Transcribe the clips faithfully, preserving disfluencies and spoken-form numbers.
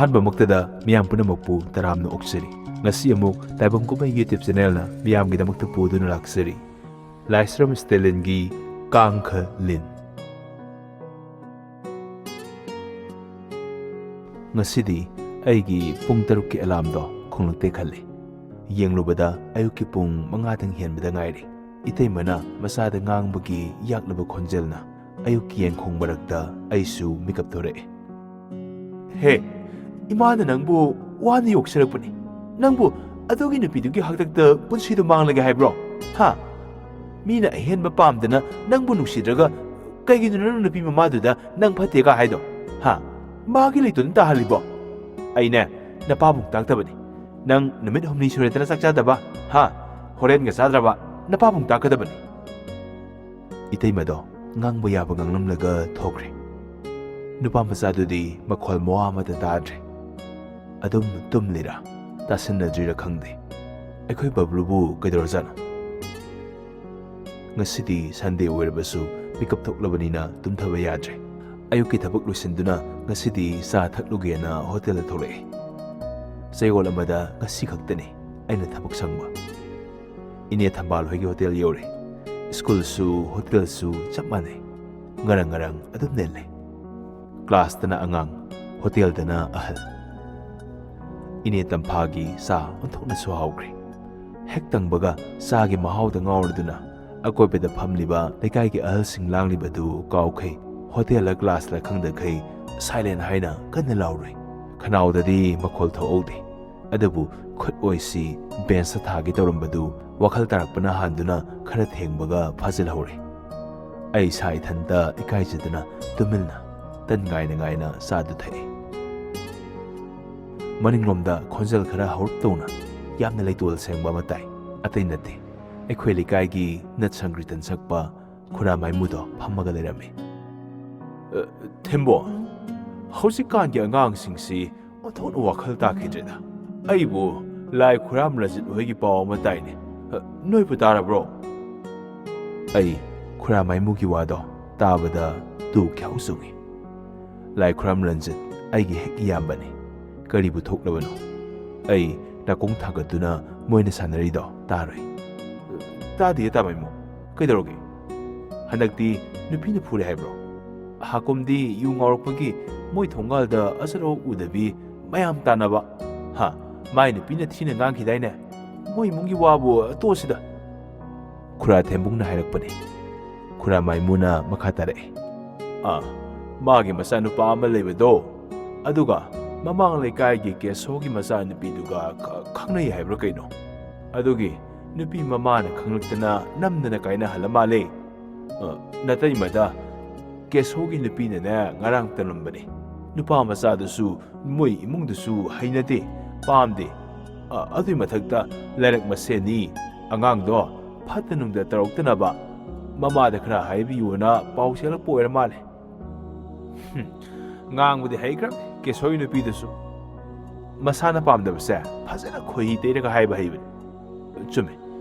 ꯑꯍꯥꯟꯕꯃꯛꯇꯗ ꯃꯤꯌꯥꯝ ꯄꯨꯝꯅꯃꯛꯄꯨ ꯇꯔꯥꯝꯅ ꯑꯣꯛꯆꯔꯤ꯫ ꯉꯁꯤ ꯑꯃꯨꯛ ꯇꯥꯏꯕꯪ ꯀꯨꯝꯍꯩ YouTube channelꯅ ꯃꯤꯌꯥꯝꯒꯤꯗꯃꯛꯇ ꯄꯨꯗꯨꯅ ꯂꯥꯛꯆꯔꯤ꯫ ꯂꯥꯏꯁ꯭ꯔꯝ ꯁ꯭ꯇꯦꯂꯤꯟꯒꯤ ꯀꯥꯡꯈ ꯂꯤꯟ꯫ ꯉꯁꯤꯗꯤ ꯑꯩꯒꯤ ꯄꯨꯡ ꯇꯔꯨꯛꯀꯤ alarmꯗꯣ ꯈꯣꯡꯂꯛꯇꯦ ꯈꯜꯂꯤ꯫ ꯌꯦꯡꯂꯨꯕꯗ ꯑꯌꯨꯛꯀꯤ ꯄꯨꯡ ꯃꯉꯥꯗꯪ ꯍꯦꯟꯕꯗ ꯉꯥꯏꯔꯤ꯫ ꯏꯇꯩꯃꯅ ꯃꯆꯥꯗ ꯉꯥꯡꯕꯒꯤ ꯌꯥꯛꯂꯕ ꯈꯣꯟꯖꯦꯜꯅ ꯑꯌꯨꯛꯀꯤ ꯌꯦꯟꯈꯣꯡ ꯃꯔꯛꯇ ꯑꯩꯁꯨ ꯃꯤꯀꯞ ꯊꯣꯔꯛꯑꯦ꯫ "ꯍꯦ, ꯏꯃꯥꯅ ꯅꯪꯕꯨ ꯋꯥꯅ ꯌꯣꯛꯆꯔꯛꯄꯅꯤ꯫ ꯅꯪꯕꯨ ꯑꯗꯨꯒꯤ ꯅꯨꯄꯤꯗꯨꯒꯤ ꯍꯥꯛꯇꯛꯇ ꯄꯨꯟꯁꯤꯗꯨ ꯃꯥꯡꯂꯒꯦ ꯍꯥꯏꯕ꯭ꯔꯣ? ꯍꯥ? ꯃꯤꯅ ꯑꯍꯦꯟꯕ ꯄꯥꯝꯗꯅ ꯅꯪꯕꯨ ꯅꯨꯡꯁꯤꯗ꯭ꯔꯒ ꯀꯩꯒꯤꯅꯣ ꯅꯪꯅ ꯅꯨꯄꯤ ꯃꯃꯥꯗꯨꯗ ꯅꯪ ꯐꯠꯇꯦꯒ ꯍꯥꯏꯗꯣ? ꯍꯥ? ꯃꯥꯒꯤ ꯂꯩꯇꯣꯟ ꯇꯥꯍꯜꯂꯤꯕꯣ? ꯑꯩꯅꯦ, ꯅꯄꯥꯕꯨꯡ ꯇꯥꯛꯇꯕꯅꯤ꯫ ꯅꯪ ꯅꯨꯃꯤꯠ ꯍꯨꯝꯅꯤ ꯁꯨꯔꯦꯗꯅ ꯆꯥꯛ ꯆꯥꯗꯕ? ꯍꯥ? ꯍꯣꯔꯦꯟꯒ ꯆꯥꯗ꯭ꯔꯕ? ꯅꯄꯥꯕꯨꯡ ꯇꯥꯛꯀꯗꯕꯅꯤ꯫" ꯏꯇꯩꯃꯗꯣ ꯉꯥꯡꯕ ꯌꯥꯕ ꯉꯥꯡꯂꯝꯂꯒ ꯊꯣꯛꯈ꯭ꯔꯦ꯫ ꯅꯨꯄꯥ ꯃꯆꯥꯗꯨꯗꯤ ꯃꯈꯣꯜ ꯃꯋꯥ ꯑꯃꯠꯇ ꯇꯥꯗ꯭ꯔꯦ꯫ ꯑꯗꯨꯝ ꯇꯨꯝꯂꯤꯔꯥ, ꯇꯥꯁꯤꯟꯅꯗ꯭ꯔꯤꯔꯥ ꯈꯪꯗꯦ꯫ ꯑꯩꯈꯣꯏ ꯕꯕ꯭ꯂꯨꯕꯨ ꯀꯩꯗꯧꯔꯖꯥꯠꯅꯣ? ꯉꯁꯤꯗꯤ Sunday ꯑꯣꯏꯔꯕꯁꯨ ꯃꯤꯀꯞ ꯊꯣꯛꯂꯕꯅꯤꯅ ꯇꯨꯝꯊꯕ ꯌꯥꯗ꯭ꯔꯦ꯫ ꯑꯌꯨꯛꯀꯤ ꯊꯕꯛ ꯂꯣꯏꯁꯤꯟꯗꯨꯅ ꯉꯁꯤꯗꯤ ꯆꯥ ꯊꯛꯂꯨꯒꯦꯅ ꯍꯣꯇꯦꯜꯗ ꯊꯣꯛꯂꯛꯑꯦ꯫ ꯆꯌꯣꯜ ꯑꯃꯗ ꯉꯁꯤ ꯈꯛꯇꯅꯤ ꯑꯩꯅ ꯊꯕꯛ ꯁꯪꯕ꯫ ꯏꯅꯦ ꯊꯝꯕꯥꯜ ꯍꯣꯏꯒꯤ ꯍꯣꯇꯦꯜ ꯌꯧꯔꯦ꯫ ꯁ꯭ꯀꯨꯜꯁꯨ ꯍꯣꯇꯦꯜꯁꯨ ꯆꯞ ꯃꯥꯟꯅꯩ꯫ ꯉꯔꯪ ꯉꯔꯪ ꯑꯗꯨꯝ ꯅꯤꯜꯂꯦ꯫ ꯀ꯭ꯂꯥꯁꯇꯅ ꯑꯉꯥꯡ, ꯍꯣꯇꯦꯜꯗꯅ ꯑꯍꯜ꯫ ꯏꯅꯦ ꯇꯝꯐꯥꯒꯤ ꯆꯥ ꯑꯣꯟꯊꯣꯛꯅꯁꯨ ꯍꯥꯎꯈ꯭ꯔꯦ꯫ ꯍꯦꯛ ꯇꯪꯕꯒ ꯆꯥꯒꯤ ꯃꯍꯥꯎꯗ ꯉꯥꯎꯔꯗꯨꯅ ꯑꯀꯣꯏꯕꯗ ꯐꯝꯂꯤꯕ ꯂꯩꯀꯥꯏꯒꯤ ꯑꯍꯜꯁꯤꯡ ꯂꯥꯡꯂꯤꯕꯗꯨ ꯀꯥꯎꯈꯩ, ꯍꯣꯇꯦꯜꯂ ꯀ꯭ꯂꯥꯁꯂ ꯈꯪꯗꯈꯩ silent ꯍꯥꯏꯅ ꯀꯟꯅ ꯂꯥꯎꯔꯨꯏ꯫ ꯈꯅꯥꯎꯗꯗꯤ ꯃꯈꯣꯜ ꯊꯣꯛꯍꯧꯗꯦ꯫ ꯑꯗꯨꯕꯨ ꯈꯨꯠ ꯑꯣꯏꯁꯤ ꯕꯦꯟꯁꯇ ꯊꯥꯒꯦ ꯇꯧꯔꯝꯕꯗꯨ ꯋꯥꯈꯜ ꯇꯥꯔꯛꯄꯅ ꯍꯥꯟꯗꯨꯅ ꯈꯔ ꯊꯦꯡꯕꯒ ꯐꯥꯖꯤꯜꯍꯧꯔꯦ꯫ ꯑꯩ ꯏꯁꯥ ꯏꯊꯟꯇ ꯏꯀꯥꯏꯖꯗꯨꯅ ꯇꯨꯃꯤꯟꯅ ꯇꯟ ꯉꯥꯏꯅ ꯉꯥꯏꯅ ꯆꯥꯗꯨ ꯊꯛꯏ꯫ ꯃꯅꯤꯡꯂꯣꯝꯗ ꯈꯣꯟꯖꯦꯜ ꯈꯔ ꯍꯧꯔꯞ ꯇꯧꯅ ꯌꯥꯝꯅ ꯂꯩꯇꯣꯜ ꯁꯦꯡꯕ ꯑꯃ ꯇꯥꯏ꯫ ꯑꯇꯩ ꯅꯠꯇꯦ, ꯑꯩꯈꯣꯏ ꯂꯩꯀꯥꯏꯒꯤ ꯅꯠ ꯁꯪꯀ꯭ꯔꯤꯇꯟ ꯁꯛꯄ ꯈꯨꯔꯥ ꯃꯥꯏꯃꯨꯗꯣ ꯐꯝꯃꯒ ꯂꯩꯔꯝꯃꯤ꯫ "ꯑ, ꯊꯦꯝꯕꯣ, ꯍꯧꯖꯤꯛꯀꯥꯟꯒꯤ ꯑꯉꯥꯡꯁꯤꯡꯁꯤ ꯑꯣꯟꯊꯣꯛꯅ ꯋꯥꯈꯜ ꯇꯥꯈꯤꯗ꯭ꯔꯦꯗ꯫ ꯑꯩꯕꯨ ꯂꯥꯏ ꯈꯨꯔꯥꯝ ꯔꯟꯖꯤꯠ ꯍꯣꯏꯒꯤ ꯄꯥꯎ ꯑꯃ ꯇꯥꯏꯅꯦ꯫ ꯑ, ꯅꯣꯏꯕꯨ ꯇꯥꯔꯕ꯭ꯔꯣ?" ꯑꯩ ꯈꯨꯔꯥ ꯃꯥꯏꯃꯨꯒꯤ ꯋꯥꯗꯣ ꯇꯥꯕꯗ ꯇꯨ ꯈ꯭ꯌꯥꯎ ꯆꯨꯡꯉꯤ꯫ ꯂꯥꯏ ꯈꯨꯔꯥꯝ ꯔꯟꯖꯤꯠ ꯑꯩꯒꯤ ꯍꯦꯛ ꯏꯌꯥꯝꯕꯅꯤ꯫ ꯀꯔꯤꯕꯨ ꯊꯣꯛꯂꯕꯅꯣ? ꯑꯩ ꯅꯥꯀꯣꯡ ꯊꯥꯡꯒꯠꯇꯨꯅ ꯃꯣꯏꯅ ꯁꯥꯟꯅꯔꯤꯗꯣ ꯇꯥꯔꯨꯏ꯫ "ꯇꯥꯗꯦ, ꯇꯥꯃꯥꯏꯃꯨ꯫ ꯀꯩꯗꯧꯔꯒꯦ? ꯍꯟꯗꯛꯇꯤ ꯅꯨꯄꯤꯅ ꯐꯨꯔꯦ ꯍꯥꯏꯕ꯭ꯔꯣ? ꯍꯥꯀꯨꯝꯗꯤ ꯌꯨ ꯉꯥꯎꯔꯛꯄꯒꯤ ꯃꯣꯏ ꯊꯣꯡꯒꯥꯜꯗ ꯑꯆꯠ ꯑꯋꯣꯛ ꯎꯗꯕꯤ ꯃꯌꯥꯝ ꯇꯥꯟꯅꯕ꯫ ꯍꯥ, ꯃꯥꯏ ꯅꯨꯄꯤꯅ ꯊꯤꯅ ꯉꯥꯡꯈꯤꯗꯥꯏꯅꯦ? ꯃꯣꯏ ꯏꯃꯨꯡꯒꯤ ꯋꯥꯕꯨ ꯇꯣꯛꯑꯁꯤꯗ꯫" ꯈꯨꯔꯥ ꯊꯦꯝꯕꯨꯡꯅ ꯍꯥꯏꯔꯛꯄꯅꯤ꯫ ꯈꯨꯔꯥ ꯃꯥꯏꯃꯨꯅ ꯃꯈꯥ ꯇꯥꯔꯛꯏ꯫ "ꯑꯥ, ꯃꯥꯒꯤ ꯃꯆꯥꯅꯨꯄꯥ ꯑꯃ ꯂꯩꯕꯗꯣ, ꯑꯗꯨꯒ ꯃꯃꯥꯡ ꯂꯩꯀꯥꯏꯒꯤ ꯀꯦꯁꯣꯒꯤ ꯃꯆꯥꯅꯨꯄꯤꯗꯨꯒ ꯈ-, ꯈꯪꯅꯩ ꯍꯥꯏꯕ꯭ꯔꯥ ꯀꯩꯅꯣ? ꯑꯗꯨꯒꯤ ꯅꯨꯄꯤ ꯃꯃꯥꯅ ꯈꯪꯂꯛꯇꯅ ꯅꯝꯗꯅ ꯀꯥꯏꯅꯍꯜꯂ ꯃꯥꯜꯂꯦ꯫ ꯑ, ꯅꯇꯩꯃꯗ ꯀꯦꯁꯣꯒꯤ ꯅꯨꯄꯤꯅꯅꯦ ꯉꯔꯥꯡ ꯇꯝꯂꯝꯕꯅꯦ꯫ ꯅꯨꯄꯥ ꯃꯆꯥꯗꯨꯁꯨ ꯃꯣꯏ ꯏꯃꯨꯡꯗꯨꯁꯨ ꯍꯩꯅꯗꯦ, ꯄꯥꯝꯗꯦ꯫ ꯑ, ꯑꯗꯨꯏ ꯃꯊꯛꯇ ꯂꯥꯏꯔꯛ ꯃꯁꯦꯟꯅꯤ, ꯑꯉꯥꯡꯗꯣ ꯐꯠꯇ ꯅꯨꯡꯗ ꯇꯧꯔꯛꯇꯅꯕ ꯃꯃꯥꯗ ꯈꯔ ꯍꯥꯏꯕꯤꯌꯨꯅ ꯄꯥꯎ ꯆꯦꯜꯂꯛꯄ ꯑꯣꯏꯔ ꯃꯥꯜꯂꯦ꯫" ꯍꯨꯝ, ꯉꯥꯡꯕꯗꯤ ꯍꯩꯈ꯭ꯔꯕꯅꯤ ꯀꯦꯁꯣꯒꯤ ꯅꯨꯄꯤꯗꯨꯁꯨ꯫ ꯃꯁꯥꯅ ꯄꯥꯝꯗꯕꯁꯦ ꯐꯖꯅ ꯈꯣꯏꯍꯤ ꯇꯩꯔꯒ ꯍꯥꯏꯕ ꯍꯩꯕꯅꯤ꯫ ꯆꯨꯝꯃꯦ,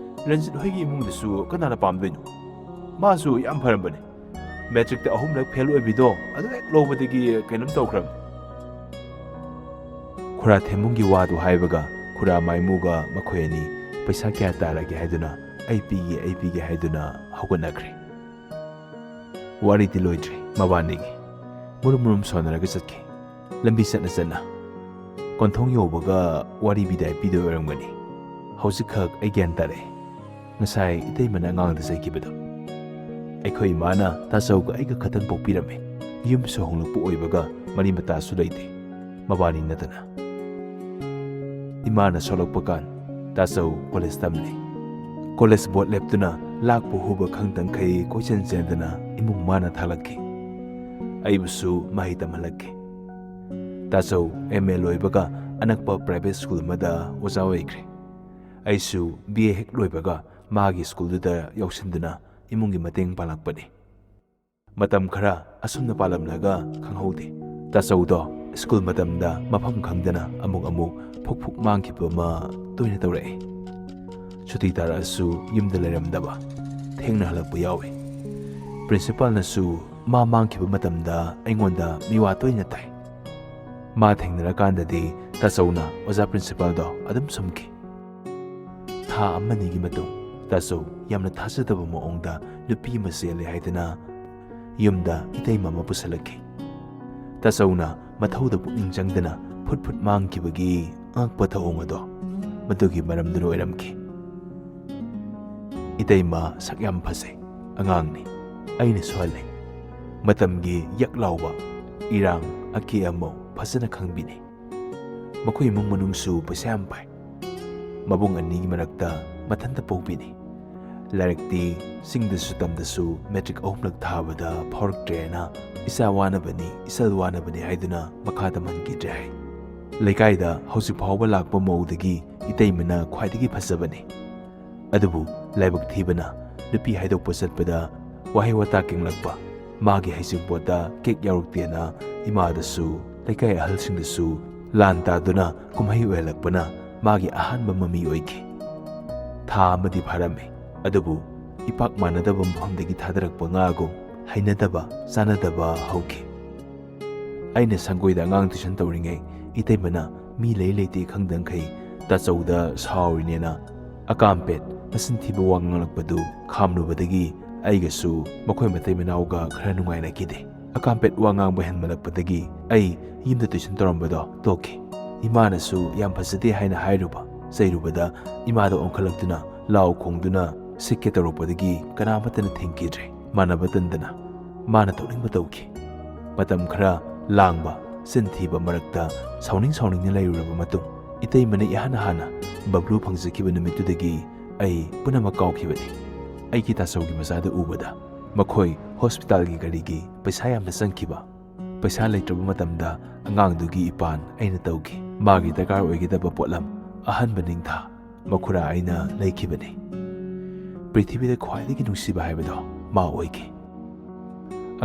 ꯔꯟꯖꯤꯠ ꯍꯣꯏꯒꯤ ꯏꯃꯨꯡꯗꯁꯨ ꯀꯅꯥꯅ ꯄꯥꯝꯗꯣꯏꯅꯣ? ꯃꯥꯁꯨ ꯌꯥꯝ ꯐꯔꯝꯕꯅꯤ꯫ ꯃꯦꯇ꯭ꯔꯤꯛꯇ ꯑꯍꯨꯝꯂꯛ ꯐꯦꯜ ꯑꯣꯏꯕꯤꯗꯣ ꯑꯗꯨ ꯍꯦꯛ ꯂꯧꯕꯗꯒꯤ ꯀꯩꯅꯣꯝ ꯇꯧꯈ꯭ꯔꯕꯅꯤ꯫ ꯈꯨꯔꯥ ꯊꯦꯝꯕꯨꯡꯒꯤ ꯋꯥꯗꯨ ꯍꯥꯏꯕꯒ ꯈꯨꯔꯥ ꯃꯥꯏꯃꯨꯒ ꯃꯈꯣꯏ ꯑꯅꯤ ꯄꯩꯁꯥ ꯀꯌꯥ ꯇꯥꯔꯒꯦ ꯍꯥꯏꯗꯨꯅ, "ꯑꯩ ꯄꯤꯒꯦ, ꯑꯩ ꯄꯤꯒꯦ" ꯍꯥꯏꯗꯨꯅ ꯍꯧꯒꯠꯅꯈ꯭ꯔꯦ꯫ ꯋꯥꯔꯤꯗꯤ ꯂꯣꯏꯗ꯭ꯔꯤ ꯃꯕꯥꯅꯤꯒꯤ꯫ ꯃꯨꯔꯨꯝ ꯃꯨꯔꯨꯝ ꯁꯣꯟꯅꯔꯒ ꯆꯠꯈꯤ꯫ ꯂꯝꯕꯤ ꯆꯠꯅ ꯆꯠꯅ꯫ ꯀꯣꯟꯊꯣꯡ ꯌꯧꯕꯒ ꯋꯥꯔꯤ ꯕꯤꯗꯥꯏ ꯄꯤꯗꯣꯏ ꯑꯣꯏꯔꯝꯒꯅꯤ꯫ ꯍꯧꯖꯤꯛꯈꯛ ꯑꯩ ꯒ꯭ꯌꯥꯟ ꯇꯥꯔꯛꯑꯦ꯫ ꯉꯁꯥꯏ ꯏꯇꯩꯃꯅ ꯑꯉꯥꯡꯗ ꯆꯩꯈꯤꯕꯗꯣ꯫ ꯑꯩꯈꯣꯏ ꯏꯃꯥꯅ ꯇꯥꯆꯧꯒ ꯑꯩꯒ ꯈꯛꯇꯪ ꯄꯣꯛꯄꯤꯔꯝꯃꯤ꯫ ꯌꯨꯝꯁꯨ ꯍꯣꯡꯂꯛꯄ ꯑꯣꯏꯕꯒ ꯃꯔꯤ ꯃꯇꯥꯁꯨ ꯂꯩꯇꯦ꯫ ꯃꯕꯥꯅꯤ ꯅꯠꯇꯅ꯫ ꯏꯃꯥꯅ ꯁꯣꯛꯂꯛꯄ ꯀꯥꯟ ꯇꯥꯆꯧ ꯀꯣꯂꯦꯖ ꯇꯝꯂꯤ꯫ ꯀꯣꯂꯦꯖ ꯕꯣꯠ ꯂꯦꯞꯇꯨꯅ ꯂꯥꯛꯄ ꯍꯨꯕ ꯈꯪꯗꯪꯈꯩ ꯀꯣꯏꯆꯦꯟ ꯆꯦꯟꯗꯅ ꯏꯃꯨꯡ ꯃꯥꯅ ꯊꯥꯂꯛꯈꯤ꯫ ꯑꯩꯕꯨꯁꯨ ꯃꯍꯩ ꯇꯝꯍꯜꯂꯛꯈꯤ꯫ ꯇꯥꯆꯧ ꯑꯦꯝ ꯑꯦ ꯂꯣꯏꯕꯒ ꯑꯅꯛꯄ ꯄ꯭ꯔꯥꯏꯚꯦꯠ ꯁ꯭ꯀꯨꯜ ꯑꯃꯗ ꯑꯣꯖꯥ ꯑꯣꯏꯈ꯭ꯔꯦ꯫ ꯑꯩꯁꯨ ꯕꯤ ꯑꯦ ꯍꯦꯛ ꯂꯣꯏꯕꯒ ꯃꯥꯒꯤ ꯁ꯭ꯀꯨꯜꯗꯨꯗ ꯌꯥꯎꯁꯤꯟꯗꯨꯅ ꯏꯃꯨꯡꯒꯤ ꯃꯇꯦꯡ ꯄꯥꯡꯂꯛꯄꯅꯤ꯫ ꯃꯇꯝ ꯈꯔ ꯑꯁꯨꯝꯅ ꯄꯥꯜꯂꯝꯂꯒ ꯈꯪꯍꯧꯗꯦ꯫ ꯇꯥꯆꯧꯗꯣ ꯁ꯭ꯀꯨꯜ ꯃꯇꯝꯗ ꯃꯐꯝ ꯈꯪꯗꯅ ꯑꯃꯨꯛ ꯑꯃꯨꯛ ꯐꯨꯛ ꯐꯨꯛ ꯃꯥꯡꯈꯤꯕ ꯑꯃ ꯇꯣꯏꯅ ꯇꯧꯔꯛꯏ꯫ ꯁꯨꯇꯤ ꯇꯥꯔꯛꯑꯁꯨ ꯌꯨꯝꯗ ꯂꯩꯔꯝꯗꯕ, ꯊꯦꯡꯅ ꯍꯜꯂꯛꯄ ꯌꯥꯎꯏ꯫ ꯄ꯭ꯔꯤꯟꯁꯤꯄꯥꯜꯅꯁꯨ ꯃꯥ ꯃꯥꯡꯈꯤꯕ ꯃꯇꯝꯗ ꯑꯩꯉꯣꯟꯗ ꯃꯤꯋꯥ ꯇꯣꯏꯅ ꯇꯥꯏ꯫ ꯃꯥ ꯊꯦꯡꯅꯔꯀꯥꯟꯗꯗꯤ ꯇꯥꯆꯧꯅ ꯑꯣꯖꯥ ꯄ꯭ꯔꯤꯟꯁꯤꯄꯥꯜꯗꯣ ꯑꯗꯨꯝ ꯁꯨꯝꯈꯤ꯫ ꯊꯥ ꯑꯃꯅꯤꯒꯤ ꯃꯇꯨꯡ ꯇꯥꯆꯧ ꯌꯥꯝꯅ ꯊꯥꯖꯗꯕ ꯃꯑꯣꯡꯗ ꯅꯨꯄꯤ ꯑꯃ ꯆꯦꯜꯂꯦ ꯍꯥꯏꯗꯨꯅ ꯌꯨꯝꯗ ꯏꯇꯩꯃ ꯑꯃ ꯄꯨꯁꯜꯂꯛꯈꯤ꯫ ꯇꯥꯆꯧꯅ ꯃꯊꯧꯗ ꯄꯨꯛꯅꯤꯡ ꯆꯪꯗꯅ ꯐꯨꯠ ꯐꯨꯠ ꯃꯥꯡꯈꯤꯕꯒꯤ ꯑꯉꯛꯄ ꯊꯧꯑꯣꯡ ꯑꯗꯣ ꯃꯗꯨꯒꯤ ꯃꯔꯝꯗꯨꯅ ꯑꯣꯏꯔꯝꯈꯤ꯫ ꯏꯇꯩꯃ ꯁꯛ ꯌꯥꯝ ꯐꯖꯩ, ꯑꯉꯥꯡꯅꯤ, ꯑꯩꯅꯁꯨ ꯍꯜꯂꯦ꯫ ꯃꯇꯝꯒꯤ ꯌꯛ ꯂꯥꯎꯕ ꯏꯔꯥꯡ ꯑꯀꯦ ꯑꯃꯧ ꯐꯖꯅ ꯈꯪꯕꯤꯅꯤ꯫ ꯃꯈꯣꯏ ꯏꯃꯨꯡ ꯃꯅꯨꯡꯁꯨ ꯄꯩꯁꯥ ꯌꯥꯝ ꯄꯥꯏ꯫ ꯃꯕꯨꯡ ꯑꯅꯤꯒꯤ ꯃꯔꯛꯇ ꯃꯊꯟꯇ ꯄꯣꯛꯄꯤꯅꯤ꯫ ꯂꯥꯏꯔꯤꯛꯇꯤ ꯆꯤꯡꯗꯁꯨ ꯇꯝꯗꯁꯨ ꯃꯦꯇ꯭ꯔꯤꯛ ꯑꯍꯨꯝꯂꯛ ꯊꯥꯕꯗ ꯐꯥꯎꯔꯛꯇ꯭ꯔꯦꯅ ꯏꯆꯥ ꯋꯥꯅꯕꯅꯤ, ꯏꯆꯜ ꯋꯥꯅꯕꯅꯤ ꯍꯥꯏꯗꯨꯅ ꯃꯈꯥ ꯇꯝꯍꯟꯈꯤꯗ꯭ꯔꯦ ꯍꯥꯏ꯫ ꯂꯩꯀꯥꯏꯗ ꯍꯧꯖꯤꯛ ꯐꯥꯎꯕ ꯂꯥꯛꯄ ꯃꯧꯗꯒꯤ ꯏꯇꯩꯃꯅ ꯈ꯭ꯋꯥꯏꯗꯒꯤ ꯐꯖꯕꯅꯤ꯫ ꯑꯗꯨꯕꯨ ꯂꯥꯏꯕꯛ ꯊꯤꯕꯅ ꯅꯨꯄꯤ ꯍꯥꯏꯗꯣꯛꯄ ꯆꯠꯄꯗ ꯋꯥꯍꯩ ꯋꯥꯇꯥ ꯀꯦꯡꯂꯛꯄ, ꯃꯥꯒꯤ ꯍꯩꯖꯤꯡꯄꯣꯠꯇ ꯀꯦꯛ ꯌꯥꯎꯔꯛꯇꯦꯅ ꯏꯃꯥꯗꯁꯨ ꯂꯩꯀꯥꯏ ꯑꯍꯜꯁꯤꯡꯗꯁꯨ ꯂꯥꯟ ꯇꯥꯗꯨꯅ ꯀꯨꯝꯍꯩ ꯑꯣꯏꯍꯜꯂꯛꯄꯅ ꯃꯥꯒꯤ ꯑꯍꯥꯟꯕ ꯃꯃꯤ ꯑꯣꯏꯈꯤ꯫ ꯊꯥ ꯑꯃꯗꯤ ꯐꯥꯔꯝꯃꯤ, ꯑꯗꯨꯕꯨ ꯏꯄꯥꯛ ꯃꯥꯟꯅꯗꯕ ꯃꯐꯝꯗꯒꯤ ꯊꯥꯗꯔꯛꯄ ꯉꯥꯒꯨꯝ ꯍꯩꯅꯗꯕ, ꯆꯥꯅꯗꯕ ꯍꯧꯈꯤ꯫ ꯑꯩꯅ ꯁꯪꯒꯣꯏꯗ ꯑꯉꯥꯡ ꯇꯨꯏꯁꯟ ꯇꯧꯔꯤꯉꯩ ꯏꯇꯩꯃꯅ ꯃꯤ ꯂꯩ ꯂꯩꯇꯦ ꯈꯪꯗꯈꯩ ꯇꯥꯆꯧꯗ ꯁꯥꯎꯔꯤꯅꯦꯅ ꯑꯀꯥꯝꯄꯦꯠ ꯃꯆꯤꯟ ꯊꯤꯕ ꯋꯥ ꯉꯥꯡꯂꯛꯄꯗꯨ ꯈꯥꯝꯂꯨꯕꯗꯒꯤ ꯑꯩꯒꯁꯨ ꯃꯈꯣꯏ ꯃꯇꯩ ꯃꯅꯥꯎꯒ ꯈꯔ ꯅꯨꯡꯉꯥꯏꯅꯈꯤꯗꯦ꯫ ꯑꯀꯥꯝꯄꯦꯠ ꯋꯥ ꯉꯥꯡꯕ ꯍꯦꯟꯃꯜꯂꯛꯄꯗꯒꯤ ꯑꯩ ꯌꯨꯝꯗ ꯇꯨꯏꯁꯟ ꯇꯧꯔꯝꯕꯗꯣ ꯇꯣꯛꯈꯤ꯫ ꯏꯃꯥꯅꯁꯨ ꯌꯥꯝ ꯐꯖꯗꯦ ꯍꯥꯏꯅ ꯍꯥꯏꯔꯨꯕ, ꯆꯩꯔꯨꯕꯗ ꯏꯃꯥꯗ ꯑꯣꯟꯈꯠꯂꯛꯇꯨꯅ ꯂꯥꯎ ꯈꯣꯡꯗꯨꯅ ꯁꯤꯠꯀꯦ ꯇꯧꯔꯛꯄꯗꯒꯤ ꯀꯅꯥꯃꯠꯇꯅ ꯊꯤꯡꯈꯤꯗ꯭ꯔꯦ꯫ ꯃꯥꯟꯅꯕ ꯇꯟꯗꯅ ꯃꯥꯅ ꯇꯧꯅꯤꯡꯕ ꯇꯧꯈꯤ꯫ ꯃꯇꯝ ꯈꯔ ꯂꯥꯡꯕ, ꯆꯤꯟ ꯊꯤꯕ ꯃꯔꯛꯇ ꯁꯥꯎꯅꯤꯡ ꯁꯥꯎꯅꯤꯡꯅ ꯂꯩꯔꯨꯔꯕ ꯃꯇꯨꯡ ꯏꯇꯩꯃꯅ ꯏꯍꯥꯟ ꯍꯥꯟꯅ ꯕꯕ꯭ꯂꯨ ꯐꯪꯖꯈꯤꯕ ꯅꯨꯃꯤꯠꯇꯨꯗꯒꯤ ꯑꯩ ꯄꯨꯝꯅꯃꯛ ꯀꯥꯎꯈꯤꯕꯅꯤ꯫ ꯑꯩꯒꯤ ꯇꯥꯆꯧꯒꯤ ꯃꯆꯥꯗꯨ ꯎꯕꯗ ꯃꯈꯣꯏ ꯍꯣꯁꯄꯤꯇꯥꯜꯒꯤ ꯒꯥꯔꯤꯒꯤ ꯄꯩꯁꯥ ꯌꯥꯝꯅ ꯆꯪꯈꯤꯕ, ꯄꯩꯁꯥ ꯂꯩꯇ꯭ꯔꯕ ꯃꯇꯝꯗ ꯑꯉꯥꯡꯗꯨꯒꯤ ꯏꯄꯥꯟ ꯑꯩꯅ ꯇꯧꯈꯤ꯫ ꯃꯥꯒꯤ ꯗꯔꯀꯥꯔ ꯑꯣꯏꯒꯗꯕ ꯄꯣꯠꯂꯝ ꯑꯍꯟꯕ ꯅꯤꯡꯊꯥ ꯃꯈꯨꯔꯥ ꯑꯩꯅ ꯂꯩꯈꯤꯕꯅꯤ꯫ ꯄ꯭ꯔꯤꯊꯤꯕꯤꯗ ꯈ꯭ꯋꯥꯏꯗꯒꯤ ꯅꯨꯡꯁꯤꯕ ꯍꯥꯏꯕꯗꯣ ꯃꯥ ꯑꯣꯏꯈꯤ꯫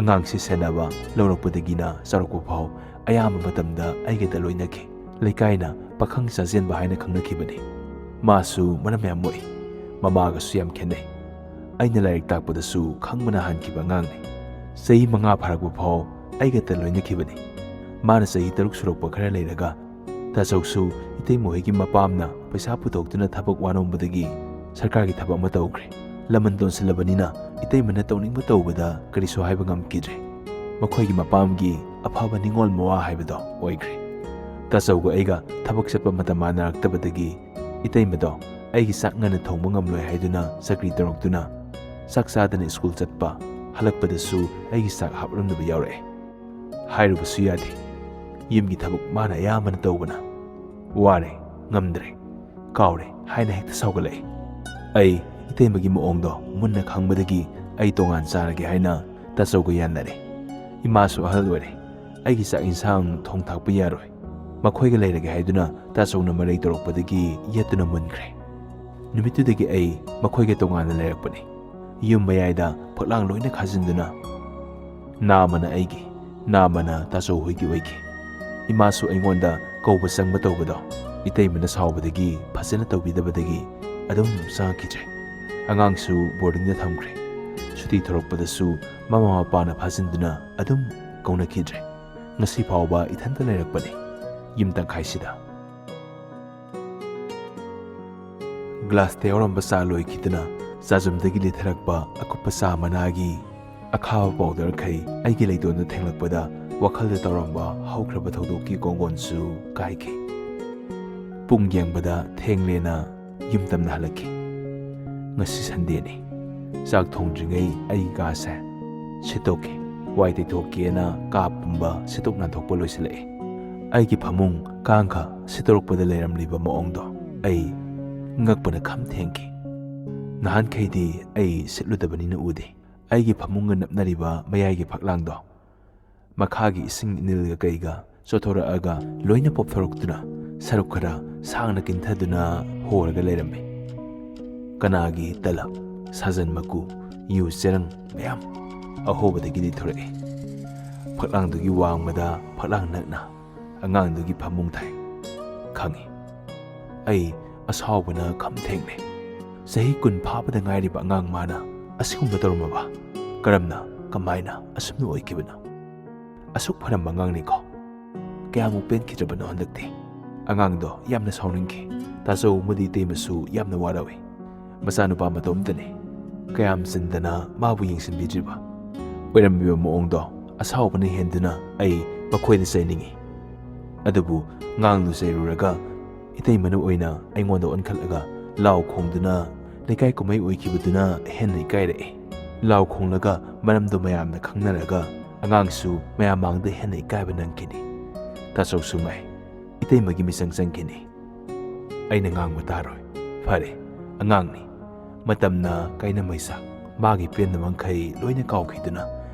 ꯑꯉꯥꯡꯁꯤ ꯁꯦꯟꯅꯕ ꯂꯧꯔꯛꯄꯗꯒꯤꯅ ꯆꯥꯎꯔꯛꯄ ꯐꯥꯎ ꯑꯌꯥꯝꯕ ꯃꯇꯝꯗ ꯑꯩꯒꯗ ꯂꯣꯏꯅꯈꯤ꯫ ꯂꯩꯀꯥꯏꯅ ꯄꯥꯈꯪ ꯆꯥꯖꯦꯟꯕ ꯍꯥꯏꯅ ꯈꯪꯅꯈꯤꯕꯅꯤ꯫ ꯃꯥꯁꯨ ꯃꯔꯝ ꯌꯥꯝ ꯃꯣꯛꯏ꯫ ꯃꯃꯥꯒꯁꯨ ꯌꯥꯝ ꯈꯦꯠꯅꯩ꯫ ꯑꯩꯅ ꯂꯥꯏꯔꯤꯛ ꯇꯥꯛꯄꯗꯁꯨ ꯈꯪꯕꯅ ꯍꯥꯟꯈꯤꯕ ꯑꯉꯥꯡꯅꯤ꯫ ꯆꯍꯤ ꯃꯉꯥ ꯐꯥꯔꯛꯄ ꯐꯥꯎ ꯑꯩꯒꯇ ꯂꯣꯏꯅꯈꯤꯕꯅꯤ꯫ ꯃꯥꯅ ꯆꯍꯤ ꯇꯔꯨꯛ ꯁꯨꯔꯛꯄ ꯈꯔ ꯂꯩꯔꯒ ꯇꯥꯆꯧꯁꯨ ꯏꯇꯩꯃ ꯍꯣꯏꯒꯤ ꯃꯄꯥꯝꯅ ꯄꯩꯁꯥ ꯄꯨꯊꯣꯛꯇꯨꯅ ꯊꯕꯛ ꯋꯥꯅꯣꯝꯕꯗꯒꯤ ꯁꯔꯀꯥꯔꯒꯤ ꯊꯕꯛ ꯑꯃ ꯇꯧꯈ꯭ꯔꯦ꯫ ꯂꯃꯟ ꯇꯣꯟꯁꯤꯜꯂꯕꯅꯤꯅ ꯏꯇꯩꯃꯅ ꯇꯧꯅꯤꯡꯕ ꯇꯧꯕꯗ ꯀꯔꯤꯁꯨ ꯍꯥꯏꯕ ꯉꯝꯈꯤꯗ꯭ꯔꯦ꯫ ꯃꯈꯣꯏꯒꯤ ꯃꯄꯥꯝꯒꯤ ꯑꯐꯕ ꯅꯤꯡꯉꯣꯜ ꯃꯋꯥ ꯍꯥꯏꯕꯗꯣ ꯑꯣꯏꯈ꯭ꯔꯦ꯫ ꯇꯥꯆꯧꯒ ꯑꯩꯒ ꯊꯕꯛ ꯆꯠꯄ ꯃꯇꯝ ꯃꯥꯟꯅꯔꯛꯇꯕꯗꯒꯤ ꯏꯇꯩꯃꯗꯣ ꯑꯩꯒꯤ ꯆꯥꯛ ꯉꯟꯅ ꯊꯣꯡꯕ ꯉꯝꯂꯣꯏ ꯍꯥꯏꯗꯨꯅ ꯆꯀ꯭ꯔꯤ ꯇꯧꯔꯛꯇꯨꯅ ꯆꯥꯛ ꯆꯥꯗꯅ ꯁ꯭ꯀꯨꯜ ꯆꯠꯄ, ꯍꯜꯂꯛꯄꯗꯁꯨ ꯑꯩꯒꯤ ꯆꯥꯛ ꯍꯥꯞꯂꯝꯗꯕ ꯌꯥꯎꯔꯛꯑꯦ꯫ ꯍꯥꯏꯔꯨꯕꯁꯨ ꯌꯥꯗꯦ꯫ ꯌꯨꯝꯒꯤ ꯊꯕꯛ ꯃꯥꯅ ꯑꯌꯥꯝꯕꯅ ꯇꯧꯕꯅ꯫ "ꯋꯥꯔꯦ, ꯉꯝꯗ꯭ꯔꯦ, ꯀꯥꯎꯔꯦ" ꯍꯥꯏꯅ ꯍꯦꯛꯇ ꯁꯥꯎꯒꯠꯂꯛꯏ꯫ ꯑꯩ ꯏꯇꯩꯃꯒꯤ ꯃꯑꯣꯡꯗꯣ ꯃꯨꯟꯅ ꯈꯪꯕꯗꯒꯤ ꯑꯩ ꯇꯣꯉꯥꯟ ꯆꯥꯔꯒꯦ ꯍꯥꯏꯅ ꯇꯥꯆꯧꯒ ꯌꯥꯅꯔꯦ꯫ ꯏꯃꯥꯁꯨ ꯑꯍꯜ ꯑꯣꯏꯔꯦ꯫ ꯑꯩꯒꯤ ꯆꯥꯛ ꯏꯟꯁꯥꯡ ꯊꯣꯡ ꯊꯥꯛꯄ ꯌꯥꯔꯣꯏ꯫ ꯃꯈꯣꯏꯒ ꯂꯩꯔꯒꯦ ꯍꯥꯏꯗꯨꯅ ꯇꯥꯆꯧꯅ ꯃꯔꯩ ꯇꯧꯔꯛꯄꯗꯒꯤ ꯌꯦꯠꯇꯨꯅ ꯃꯨꯟꯈ꯭ꯔꯦ꯫ ꯅꯨꯃꯤꯠꯇꯨꯗꯒꯤ ꯑꯩ ꯃꯈꯣꯏꯒ ꯇꯣꯉꯥꯟꯅ ꯂꯩꯔꯛꯄꯅꯤ꯫ ꯌꯨꯝ ꯃꯌꯥꯏꯗ ꯐꯛꯂꯥꯡ ꯂꯣꯏꯅ ꯈꯥꯖꯤꯟꯗꯨꯅ ꯅꯥꯃꯅ ꯑꯩꯒꯤ, ꯅꯥꯃꯅ ꯇꯥꯆꯧ ꯍꯣꯏꯒꯤ ꯑꯣꯏꯈꯤ꯫ ꯏꯃꯥꯁꯨ ꯑꯩꯉꯣꯟꯗ ꯀꯧꯕ ꯆꯪꯕ ꯇꯧꯕꯗꯣ ꯏꯇꯩꯃꯅ ꯁꯥꯎꯕꯗꯒꯤ ꯐꯖꯅ ꯇꯧꯕꯤꯗꯕꯗꯒꯤ ꯑꯗꯨꯝ ꯆꯪꯉꯛꯈꯤꯗ꯭ꯔꯦ꯫ ꯑꯉꯥꯡꯁꯨ ꯕꯣꯔꯗꯤꯡꯗ ꯊꯝꯈ꯭ꯔꯦ꯫ ꯁꯨꯇꯤ ꯊꯣꯔꯛꯄꯗꯁꯨ ꯃꯃꯥ ꯃꯄꯥꯅ ꯐꯥꯖꯤꯟꯗꯨꯅ ꯑꯗꯨꯝ ꯀꯧꯅꯈꯤꯗ꯭ꯔꯦ꯫ ꯉꯁꯤ ꯐꯥꯎꯕ ꯏꯊꯟꯇ ꯂꯩꯔꯛꯄꯅꯤ ꯌꯨꯝ ꯇꯪꯈꯥꯏꯁꯤꯗ꯫ ꯒ꯭ꯂꯥꯁꯇ ꯌꯥꯎꯔꯝꯕ ꯆꯥ ꯂꯣꯏꯈꯤꯗꯨꯅ ꯆꯥꯖꯨꯝꯗꯒꯤ ꯂꯤꯊꯔꯛꯄ ꯑꯀꯨꯞꯄ ꯆꯥ ꯃꯅꯥꯒꯤ ꯑꯈꯥꯕ ꯄꯥꯎꯗꯔꯈꯩ ꯑꯩꯒꯤ ꯂꯩꯇꯣꯟꯗ ꯊꯦꯡꯂꯛꯄꯗ ꯋꯥꯈꯜꯗ ꯇꯧꯔꯝꯕ ꯍꯧꯈ꯭ꯔꯕ ꯊꯧꯗꯣꯛꯀꯤ ꯀꯣꯡꯒꯣꯟꯁꯨ ꯀꯥꯏꯈꯤ꯫ ꯄꯨꯡ ꯌꯦꯡꯕꯗ ꯊꯦꯡꯂꯦꯅ ꯌꯨꯝ ꯇꯝꯅ ꯍꯜꯂꯛꯈꯤ꯫ ꯉꯁꯤ ꯁꯟꯗꯦꯅꯤ꯫ ꯆꯥꯛ ꯊꯣꯡꯗ꯭ꯔꯤꯉꯩ ꯑꯩ ꯀꯥꯁꯦ ꯁꯤꯠꯇꯣꯛꯀꯦ, ꯋꯥꯏ ꯇꯩꯊꯣꯛꯀꯦꯅ ꯀꯥ ꯄꯨꯝꯕ ꯁꯤꯠꯇꯣꯛ ꯅꯥꯟꯊꯣꯛꯄ ꯂꯣꯏꯁꯤꯜꯂꯛꯑꯦ꯫ ꯑꯩꯒꯤ ꯐꯃꯨꯡ ꯀꯥꯡꯈ ꯁꯤꯠꯇꯣꯔꯛꯄꯗ ꯂꯩꯔꯝꯂꯤꯕ ꯃꯑꯣꯡꯗꯣ ꯑꯩ ꯉꯛꯄꯅ ꯈꯝ ꯊꯦꯡꯈꯤ꯫ ꯅꯍꯥꯟꯈꯩꯗꯤ ꯑꯩ ꯁꯤꯠꯂꯨꯗꯕꯅꯤꯅ ꯎꯗꯦ꯫ ꯑꯩꯒꯤ ꯐꯃꯨꯡꯒ ꯅꯞꯅꯔꯤꯕ ꯃꯌꯥꯏꯒꯤ ꯐꯛꯂꯥꯡꯗꯣ ꯃꯈꯥꯒꯤ ꯏꯁꯤꯡ ꯏꯅꯤꯜꯒ ꯀꯩꯒ ꯆꯣꯠꯊꯣꯔꯛꯑꯒ ꯂꯣꯏꯅ ꯄꯣꯞꯊꯣꯔꯛꯇꯨꯅ ꯁꯔꯨꯛ ꯈꯔ ꯁꯥꯡꯅ ꯀꯤꯟꯊꯗꯨꯅ ꯍꯣꯔꯒ ꯂꯩꯔꯝꯃꯤ꯫ ꯀꯅꯥꯒꯤ ꯇꯂꯕ, ꯁꯥꯖꯟ ꯃꯀꯨ, ꯌꯨ ꯆꯦꯔꯪ ꯃꯌꯥꯝ ꯑꯍꯣꯕꯗꯒꯤꯗꯤ ꯊꯣꯔꯛꯏ꯫ ꯐꯛꯂꯥꯡꯗꯨꯒꯤ ꯋꯥꯡꯃꯗ ꯐꯛꯂꯥꯡ ꯅꯛꯅ ꯑꯉꯥꯡꯗꯨꯒꯤ ꯐꯃꯨꯡ ꯊꯥꯏ꯫ ꯈꯪꯉꯤ꯫ ꯑꯩ ꯑꯁꯥꯎꯕꯅ ꯈꯝ ꯊꯦꯡꯂꯦ꯫ ꯆꯍꯤ ꯀꯨꯟ ꯐꯥꯕꯗ ꯉꯥꯏꯔꯤꯕ ꯑꯉꯥꯡ ꯃꯥꯅ ꯑꯁꯤꯒꯨꯝꯕ ꯇꯧꯔꯝꯃꯕ? ꯀꯔꯝꯅ, ꯀꯃꯥꯏꯅ ꯑꯁꯨꯝꯅ ꯑꯣꯏꯈꯤꯕꯅꯣ? ꯑꯁꯨꯛ ꯐꯔꯝꯕ ꯑꯉꯥꯡꯅꯤꯀꯣ꯫ ꯀꯌꯥꯃꯨꯛ ꯄꯦꯟꯈꯤꯗ꯭ꯔꯕꯅꯣ ꯍꯟꯗꯛꯇꯤ꯫ ꯑꯉꯥꯡꯗꯣ ꯌꯥꯝꯅ ꯁꯥꯎꯅꯤꯡꯈꯤ꯫ ꯇꯥꯆꯧ ꯑꯃꯗꯤ ꯏꯇꯩꯃꯁꯨ ꯌꯥꯝꯅ ꯋꯥꯔꯧꯏ꯫ ꯃꯆꯥꯅꯨꯄꯥ ꯃꯇꯣꯝꯇꯅꯤ꯫ ꯀꯌꯥꯝ ꯆꯤꯟꯗꯅ ꯃꯥꯕꯨ ꯌꯦꯡꯁꯤꯟꯕꯤꯗ꯭ꯔꯤꯕ? ꯑꯣꯏꯔꯝꯃꯤꯕ ꯃꯑꯣꯡꯗꯣ ꯑꯁꯥꯎꯕꯅ ꯍꯦꯟꯗꯨꯅ ꯑꯩ ꯃꯈꯣꯏꯗ ꯆꯩꯅꯤꯡꯏ꯫ ꯑꯗꯨꯕꯨ ꯉꯥꯡꯗꯨ ꯆꯩꯔꯨꯔꯒ ꯏꯇꯩꯃꯅ ꯑꯣꯏꯅ ꯑꯩꯉꯣꯟꯗ ꯑꯣꯟꯈꯠꯂꯒ ꯂꯥꯎ ꯈꯣꯡꯗꯨꯅ ꯂꯩꯀꯥꯏ ꯀꯨꯝꯍꯩ ꯑꯣꯏꯈꯤꯕꯗꯨꯅ ꯍꯦꯟꯅ ꯏꯀꯥꯏꯔꯛꯏ꯫ ꯂꯥꯎ ꯈꯣꯡꯂꯒ ꯃꯔꯝꯗꯣ ꯃꯌꯥꯝꯅ ꯈꯪꯅꯔꯒ ꯑꯉꯥꯡꯁꯨ ꯃꯌꯥꯝ ꯃꯥꯡꯗ ꯍꯦꯟꯅ ꯏꯀꯥꯏꯕ ꯅꯪꯈꯤꯅꯤ꯫ ꯇꯥꯆꯧꯁꯨ ꯉꯥꯏ꯫ ꯏꯇꯩꯃꯒꯤ ꯃꯤꯆꯪ ꯆꯪꯈꯤꯅꯤ꯫ ꯑꯩꯅ ꯉꯥꯡꯕ ꯇꯥꯔꯣꯏ꯫ ꯐꯔꯦ, ꯑꯉꯥꯡꯅꯤ꯫ ꯃꯇꯝꯅ ꯀꯥꯏꯅ ꯃꯩꯁꯥ, ꯃꯥꯒꯤ ꯄꯦꯟꯗꯕ ꯃꯈꯩ ꯂꯣꯏꯅ ꯀꯥꯎꯈꯤꯗꯨꯅ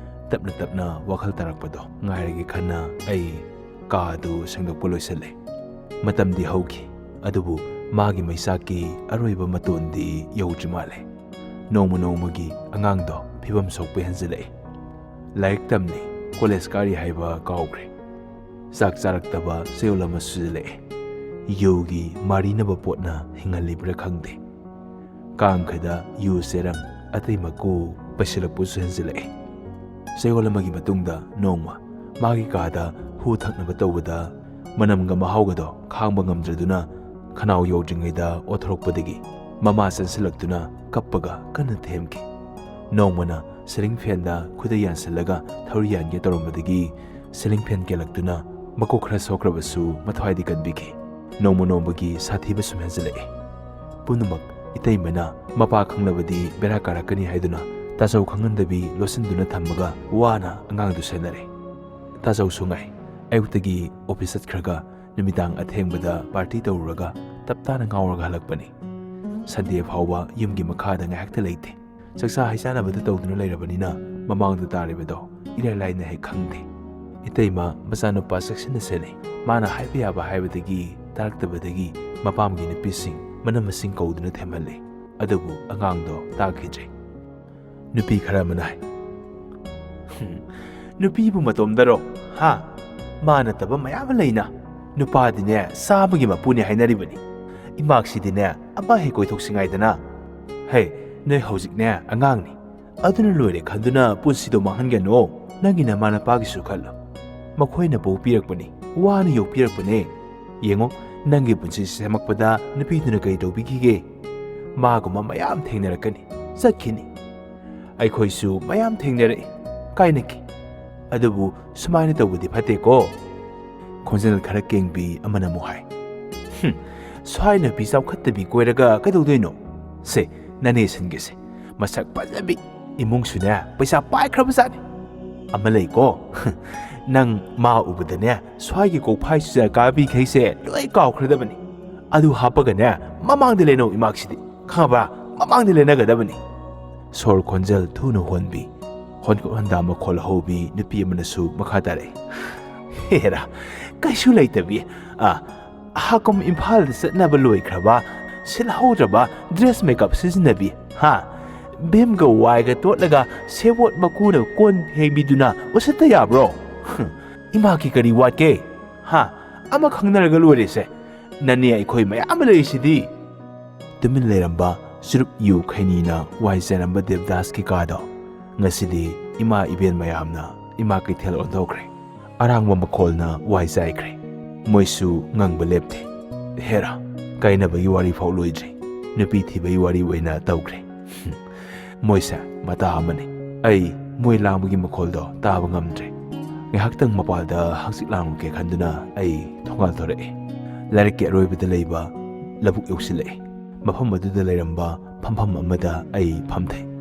ꯇꯞꯅ ꯇꯞꯅ ꯋꯥꯈꯜ ꯇꯥꯔꯛꯄꯗꯣ ꯉꯥꯏꯔꯒꯦ ꯈꯟꯅ ꯑꯩ ꯀꯥ ꯑꯗꯨ ꯁꯦꯡꯗꯣꯛꯄ ꯂꯣꯏꯁꯤꯜꯂꯦ꯫ ꯃꯇꯝꯗꯤ ꯍꯧꯈꯤ, ꯑꯗꯨꯕꯨ ꯃꯥꯒꯤ ꯃꯩꯆꯥꯛꯀꯤ ꯑꯔꯣꯏꯕ ꯃꯇꯣꯟꯗꯤ ꯌꯧꯗ꯭ꯔꯤ ꯃꯥꯜꯂꯦ꯫ ꯅꯣꯡꯃ ꯅꯣꯡꯃꯒꯤ ꯑꯉꯥꯡꯗꯣ ꯐꯤꯕꯝ ꯁꯣꯛꯄ ꯍꯦꯟꯖꯤꯜꯂꯛꯏ꯫ ꯂꯥꯏꯔꯤꯛ ꯇꯝꯂꯤ, ꯀꯣꯂꯦꯖ ꯀꯥꯔꯤ ꯍꯥꯏꯕ ꯀꯥꯎꯈ꯭ꯔꯦ꯫ ꯆꯥꯛ ꯆꯥꯔꯛꯇꯕ ꯆꯌꯣꯜ ꯑꯃ ꯁꯨꯖꯤꯜꯂꯛꯑꯦ꯫ ꯌꯨꯒꯤ ꯃꯥꯔꯤꯅꯕ ꯄꯣꯠꯅ ꯍꯤꯡꯍꯜꯂꯤꯕ꯭ꯔꯥ ꯈꯪꯗꯦ꯫ ꯀꯥꯡꯈꯗ ꯌꯨ ꯆꯦꯔꯪ ꯑꯇꯩ ꯃꯀꯨ ꯄꯩꯁꯤꯜꯂꯛꯄꯁꯨ ꯍꯦꯟꯖꯤꯜꯂꯛꯑꯦ꯫ ꯆꯌꯣꯜ ꯑꯃꯒꯤ ꯃꯇꯨꯡꯗ ꯅꯣꯡꯃ ꯃꯥꯒꯤ ꯀꯥꯗ ꯍꯨ ꯊꯛꯅꯕ ꯇꯧꯕꯗ ꯃꯅꯝꯒ ꯃꯍꯥꯎꯒꯗꯣ ꯈꯥꯡꯕ ꯉꯝꯗ꯭ꯔꯗꯨꯅ ꯈꯅꯥꯎ ꯌꯧꯗ꯭ꯔꯤꯉꯩꯗ ꯑꯣꯊꯣꯔꯛꯄꯗꯒꯤ ꯃꯃꯥ ꯆꯪꯁꯤꯜꯂꯛꯇꯨꯅ ꯀꯞꯄꯒ ꯀꯟꯅ ꯊꯦꯝꯈꯤ꯫ ꯅꯣꯡꯃꯅ ꯁꯤꯂꯤꯡ ꯐꯦꯟꯗ ꯈꯨꯗꯩ ꯌꯥꯟꯁꯤꯜꯂꯒ ꯊꯧꯔꯤ ꯌꯥꯟꯒꯦ ꯇꯧꯔꯝꯕꯗꯒꯤ ꯁꯤꯂꯤꯡ ꯐꯦꯟ ꯀꯦꯜꯂꯛꯇꯨꯅ ꯃꯀꯣꯛ ꯈꯔ ꯁꯣꯛꯈ꯭ꯔꯕꯁꯨ ꯃꯊ꯭ꯋꯥꯏꯗꯤ ꯀꯟꯕꯤꯈꯤ꯫ ꯅꯣꯡꯃ ꯅꯣꯡꯃꯒꯤ ꯁꯥꯊꯤꯕ ꯁꯨꯝ ꯍꯦꯟꯖꯤꯜꯂꯛꯏ꯫ ꯄꯨꯝꯅꯃꯛ ꯏꯇꯩꯃꯅ ꯃꯄꯥ ꯈꯪꯂꯕꯗꯤ ꯕꯦꯔꯥ ꯀꯥꯔꯛꯀꯅꯤ ꯍꯥꯏꯗꯨꯅ ꯇꯥꯆꯧ ꯈꯪꯍꯟꯗꯕꯤ ꯂꯣꯠꯁꯤꯟꯗꯨꯅ ꯊꯝꯃꯒ ꯋꯥꯅ ꯑꯉꯥꯡꯗꯨ ꯁꯦꯟꯅꯔꯦ꯫ ꯇꯥꯆꯧꯁꯨ ꯉꯥꯏ꯫ ꯑꯌꯨꯛꯇꯒꯤ ꯑꯣꯐꯤꯁ ꯆꯠꯈ꯭ꯔꯒ ꯅꯨꯃꯤꯗꯥꯡ ꯑꯊꯦꯡꯕꯗ ꯄꯥꯔꯇꯤ ꯇꯧꯔꯨꯔꯒ ꯇꯞ ꯇꯥꯅ ꯉꯥꯎꯔꯒ ꯍꯜꯂꯛꯄꯅꯤ꯫ ꯁꯟꯗꯦ ꯐꯥꯎꯕ ꯌꯨꯝꯒꯤ ꯃꯈꯥꯗ ꯉꯥꯏꯍꯥꯛꯇ ꯂꯩꯇꯦ꯫ ꯆꯥꯛꯆꯥ ꯍꯩꯆꯥꯟꯅꯕꯗ ꯇꯧꯗꯨꯅ ꯂꯩꯔꯕꯅꯤꯅ ꯃꯃꯥꯡꯗ ꯇꯥꯔꯤꯕꯗꯣ ꯏꯔꯥꯏ ꯂꯥꯏꯅ ꯍꯦꯛ ꯈꯪꯗꯦ꯫ ꯏꯇꯩꯃ ꯃꯆꯥꯅꯨꯄꯥ ꯆꯦꯛꯁꯤꯟꯅ ꯁꯦꯟꯅꯩ꯫ ꯃꯥꯅ ꯍꯥꯏꯕ ꯌꯥꯕ ꯍꯥꯏꯕꯗꯒꯤ ꯇꯥꯔꯛꯇꯕꯗꯒꯤ ꯃꯄꯥꯝꯒꯤ ꯅꯨꯄꯤꯁꯤꯡ ꯃꯅꯝ ꯃꯁꯤꯡ ꯀꯧꯗꯨꯅ ꯊꯦꯝꯍꯜꯂꯤ꯫ ꯑꯗꯨꯕꯨ ꯑꯉꯥꯡꯗꯣ ꯇꯥꯈꯤꯗ꯭ꯔꯦ꯫ ꯅꯨꯄꯤ ꯈꯔ ꯑꯃꯅ ꯍꯥꯏ, "ꯍꯨꯝ, ꯅꯨꯄꯤꯕꯨ ꯃꯇꯣꯝꯗꯔꯣ? ꯍꯥ? ꯃꯥ ꯅꯠꯇꯕ ꯃꯌꯥꯝ ꯑꯃ ꯂꯩꯅ꯫ ꯅꯨꯄꯥꯗꯤꯅꯦ ꯆꯥꯝꯃꯒꯤ ꯃꯄꯨꯅꯦ ꯍꯥꯏꯅꯔꯤꯕꯅꯤ꯫ ꯏꯃꯥꯛꯁꯤꯗꯤꯅꯦ ꯑꯃ ꯍꯦꯛ ꯀꯣꯏꯊꯣꯛꯁꯤ ꯉꯥꯏꯗꯅ꯫ ꯍꯦ, ꯅꯣꯏ ꯍꯧꯖꯤꯛꯅꯦ ꯑꯉꯥꯡꯅꯤ꯫ ꯑꯗꯨꯅ ꯂꯣꯏꯔꯦ ꯈꯟꯗꯨꯅ ꯄꯨꯟꯁꯤꯗꯣ ꯃꯥꯡꯍꯟꯒꯅꯨ꯫ ꯅꯪꯒꯤ ꯅꯃꯥ ꯅꯄꯥꯒꯤꯁꯨ ꯈꯜꯂꯣ꯫ ꯃꯈꯣꯏꯅ ꯄꯣꯛꯄꯤꯔꯛꯄꯅꯤ꯫ ꯋꯥꯅ ꯌꯣꯛꯄꯤꯔꯛꯄꯅꯦ꯫ ꯌꯦꯡꯉꯣ, ꯅꯪꯒꯤ ꯄꯨꯟꯁꯤ ꯁꯦꯝꯃꯛꯄꯗ ꯅꯨꯄꯤꯗꯨꯅ ꯀꯔꯤ ꯇꯧꯕꯤꯈꯤꯒꯦ? ꯃꯥꯒꯨꯝꯕ ꯃꯌꯥꯝ ꯊꯦꯡꯅꯔꯛꯀꯅꯤ, ꯆꯠꯈꯤꯅꯤ꯫ ꯑꯩꯈꯣꯏꯁꯨ ꯃꯌꯥꯝ ꯊꯦꯡꯅꯔꯛꯏ, ꯀꯥꯏꯅꯈꯤ꯫ ꯑꯗꯨꯕꯨ ꯁꯨꯃꯥꯏꯅ ꯇꯧꯕꯗꯤ ꯐꯠꯇꯦꯀꯣ꯫ ꯈꯣꯟꯖꯦꯜ ꯈꯔ ꯀꯦꯡꯕꯤ ꯑꯃꯅ ꯑꯃꯨꯛ ꯍꯥꯏ, "ꯍꯨꯝ, ꯁ꯭ꯋꯥꯏ ꯅꯨꯄꯤ ꯆꯥꯎꯈꯠꯇꯕꯤ ꯀꯣꯏꯔꯒ ꯀꯩꯗꯧꯗꯣꯏꯅꯣ? ꯁꯦ, ꯅꯅꯦ ꯁꯟꯒꯦꯁꯦ, ꯃꯁꯛ ꯐꯖꯕꯤ, ꯏꯃꯨꯡꯁꯨꯅꯦ ꯄꯩꯁꯥ ꯄꯥꯏꯈ꯭ꯔꯕꯖꯥꯠꯅꯤ꯫ ꯑꯃ ꯂꯩꯀꯣ, ꯅꯪ ꯃꯥ ꯎꯕꯗꯅꯦ ꯁ꯭ꯋꯥꯏꯒꯤ ꯀꯣꯛꯐꯥꯏ ꯆꯨꯖꯥꯛ ꯀꯥꯕꯤꯈꯩꯁꯦ ꯂꯣꯏ ꯀꯥꯎꯈ꯭ꯔꯗꯕꯅꯤ꯫ ꯑꯗꯨ ꯍꯥꯞꯄꯒꯅꯦ ꯃꯃꯥꯡꯗ ꯂꯦꯟꯅꯧ ꯏꯃꯥꯛꯁꯤꯗꯤ, ꯈꯪꯉꯕ꯭ꯔꯥ? ꯃꯃꯥꯡꯗ ꯂꯦꯟꯅꯒꯗꯕꯅꯤ"꯫ ꯁꯣꯔ ꯈꯣꯟꯖꯦꯜ ꯊꯨꯅ ꯍꯣꯟꯕꯤ, ꯍꯣꯟꯀꯠ ꯍꯣꯟꯗꯥ ꯃꯈꯣꯜ ꯍꯧꯕꯤ ꯅꯨꯄꯤ ꯑꯃꯅꯁꯨ ꯃꯈꯥ ꯇꯥꯔꯛꯏ, "ꯍꯦꯔꯥ, ꯀꯩꯁꯨ ꯂꯩꯇꯕꯤ, ꯑ, ꯍꯥꯀꯨꯝ ꯏꯝꯐꯥꯜꯗ ꯆꯠꯅꯕ ꯂꯣꯏꯈ꯭ꯔꯕ, ꯁꯤꯜꯍꯧꯗ꯭ꯔꯕ ꯗ꯭ꯔꯦꯁ ꯃꯦꯀꯞ ꯁꯤꯖꯤꯟꯅꯕꯤ, ꯍꯥ? ꯚꯤꯝꯒ ꯋꯥꯏꯒ ꯇꯣꯠꯂꯒ ꯁꯦꯕꯣꯠ ꯃꯀꯨꯅ ꯀꯣꯟ ꯐꯦꯡꯕꯤꯗꯨꯅ ꯎꯁꯤꯠꯇ ꯌꯥꯕ꯭ꯔꯣ? ꯍꯨꯝ, ꯏꯃꯥꯒꯤ ꯀꯔꯤ ꯋꯥꯠꯀꯦ? ꯍꯥ? ꯑꯃ ꯈꯪꯅꯔꯒ ꯂꯣꯏꯔꯦꯁꯦ꯫ ꯅꯅꯦ ꯑꯩꯈꯣꯏ ꯃꯌꯥꯝ ꯑꯃ ꯂꯩꯔꯤꯁꯤꯗꯤ"꯫ ꯇꯨꯃꯤꯟ ꯂꯩꯔꯝꯕ ꯆꯨꯔꯨꯞ ꯌꯨ ꯈꯩꯅꯤꯅ ꯋꯥꯏ ꯆꯥꯏꯔꯝꯕ ꯗꯦꯕꯗꯥꯁꯀꯤ ꯀꯥꯗꯣ ꯉꯁꯤꯗꯤ ꯏꯃꯥ ꯏꯕꯦꯟ ꯃꯌꯥꯝꯅ ꯏꯃꯥ ꯀꯩꯊꯦꯜ ꯑꯣꯟꯊꯣꯛꯈ꯭ꯔꯦ꯫ ꯑꯔꯥꯡꯕ ꯃꯈꯣꯜꯅ ꯋꯥꯏ ꯆꯥꯏꯈ꯭ꯔꯦ꯫ ꯃꯣꯏꯁꯨ ꯉꯪꯕ ꯂꯦꯞꯇꯦ꯫ ꯍꯦꯔꯥ, ꯀꯥꯏꯅꯕꯒꯤ ꯋꯥꯔꯤ ꯐꯥꯎ ꯂꯣꯏꯗ꯭ꯔꯤ꯫ ꯅꯨꯄꯤ ꯊꯤꯕꯒꯤ ꯋꯥꯔꯤ ꯑꯣꯏꯅ ꯇꯧꯈ꯭ꯔꯦ꯫ ꯃꯣꯏꯁꯦ ꯃꯇꯥ ꯑꯃꯅꯤ꯫ ꯑꯩ ꯃꯣꯏ ꯂꯥꯡꯕꯒꯤ ꯃꯈꯣꯜꯗꯣ ꯇꯥꯕ ꯉꯝꯗ꯭ꯔꯦ꯫ ꯉꯥꯏꯍꯥꯛꯇꯪ ꯃꯄꯥꯜꯗ ꯍꯛꯆꯤꯛ ꯂꯥꯡꯉꯨꯒꯦ ꯈꯟꯗꯨꯅ ꯑꯩ ꯊꯣꯡꯒꯥꯜ ꯊꯣꯔꯛꯑꯦ꯫ ꯂꯥꯏꯔꯤꯛꯀꯤ ꯑꯔꯣꯏꯕꯗ ꯂꯩꯕ ꯂꯧꯕꯨꯛ ꯌꯧꯁꯤꯜꯂꯛꯑꯦ꯫ ꯃꯐꯝ ꯑꯗꯨꯗ ꯂꯩꯔꯝꯕ ꯐꯝꯐꯝ ꯑꯃꯗ ꯑꯩ ꯐꯝꯊꯩ꯫